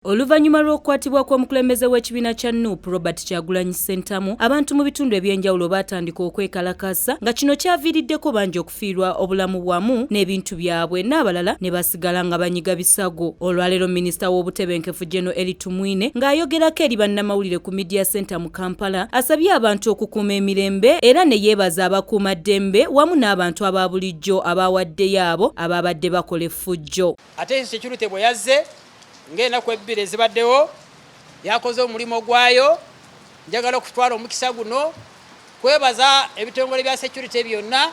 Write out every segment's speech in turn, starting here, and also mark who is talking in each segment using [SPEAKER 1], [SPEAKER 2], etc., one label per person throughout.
[SPEAKER 1] Oluvannyuma lw'okukwatibwa kw'omukulembeze w'ekibiina kya NUP Robert Kyagulanyi Ssentamu, abantu mu bitundu eby'enjawulo baatandika okwekalakaasa nga kino kyaviiriddeko bangi okufiirwa obulamu bwamu n'ebintu byabwe n'abalala ne basigala nga banyiga bisago. Olwaleero minisita w'obutebenkevu General Elly Tumwine ng'ayogerako eri bannamawulire ku Media Center mu Kampala asabye abantu okukuuma emirembe era ne yeebaza abakuumaddembe wamu n'abantu aba bulijjo abaawaddeyo abo abaabadde bakola effujjo.
[SPEAKER 2] Ate security bwe yazze ng'enaku ebbiri ezibaddewo, yakoze omulimu gwayo. Njagala okutwala omukisa guno kwebaza ebitongole bya security byonna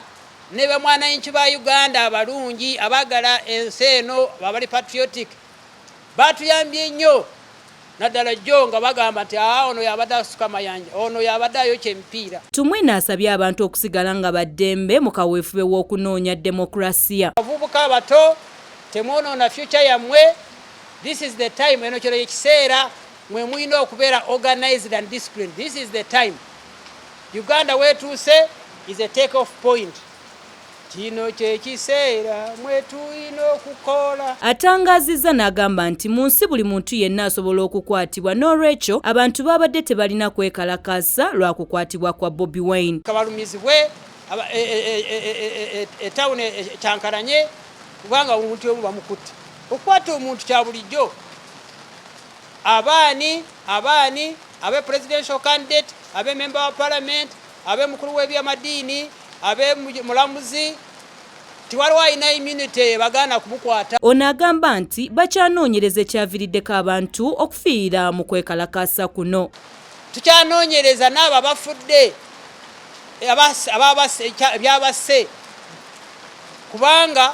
[SPEAKER 2] ne bamwananchi ba Uganda abalungi abaagala ensi eno, abali patriotic. Batuyambye nnyo, naddala jjo nga bagamba nti aa, ono yabadde asuka mayanja, ono yabadde ayokya emipiira.
[SPEAKER 1] Tumwine asabye abantu okusigala nga baddembe mu kaweefube w'okunoonya demokurasiya.
[SPEAKER 2] Abavubuka abato, temwonoona future yammwe. This is the time, eno kino ekiseera mwe mulina okubeera organized and disciplined. This is the time. Uganda wetuuse is a take off point. Kino kyekiseera mwe tulina okukola.
[SPEAKER 1] Atangaazizza n'agamba nti mu nsi buli muntu yenna asobola okukwatibwa, n'olwekyo abantu baabadde tebalina kwekalakaasa lwa kukwatibwa kwa Bobi Wine.
[SPEAKER 2] Kabalumizibwe etawuni ekyankalanye kubanga omuntu omu bamukutte. Okukwata omuntu kya bulijjo. Abaani abaani abe presidential candidate, abe member wa parliament, abe mukulu w'ebyamadiini, abe mulamuzi, tiwaliwo alina immunity bagaana kumukwata.
[SPEAKER 1] Ono agamba nti bakyanoonyereza ekyaviiriddeko abantu okufiira mu kwekalakaasa kuno.
[SPEAKER 2] Tukyanoonyereza n'abo abafudde, ebyabasse, kubanga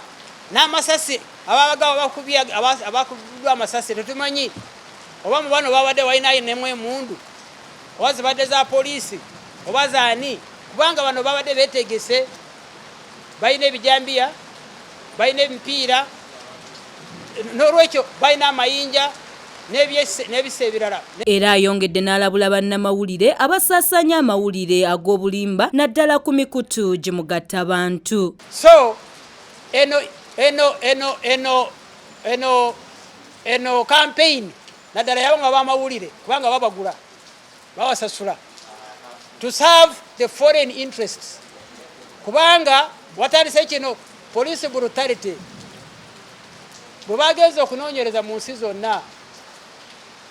[SPEAKER 2] n'amasasi ababagabo abakubiddwa amasasi tetumanyi oba mu bano babadde balina nemu emundu, oba zibadde za poliisi oba zaani, kubanga bano babadde betegese, balina ebijambiya, balina emipiira, n'olwekyo balina amayinja n'ebisa ebirala.
[SPEAKER 1] Era ayongedde n'alabula bannamawulire abasaasaanya amawulire ag'obulimba, naddala ku mikutu gimugattabantu.
[SPEAKER 2] So eno eno eno eno eno eno campaign naddala yabo nga bamawulire, kubanga babagula, babasasula to serve the foreign interests, kubanga watandise kino police brutality. Bwe bagenza okunoonyereza mu nsi zonna,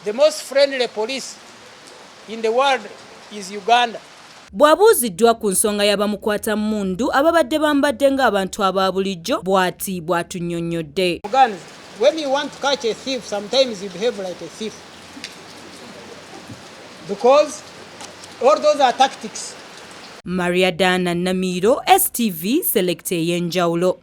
[SPEAKER 2] the most friendly police in the world is Uganda.
[SPEAKER 1] Bw'abuuziddwa ku nsonga y'abamukwata mmundu ababadde bambadde ng'abantu aba bulijjo, bw'ati bw'atunnyonnyodde.
[SPEAKER 2] Guns, when you want to catch a thief, sometimes you behave like a thief, because all those are tactics.
[SPEAKER 1] Maria Dana Namiiro, STV Select ey'enjawulo.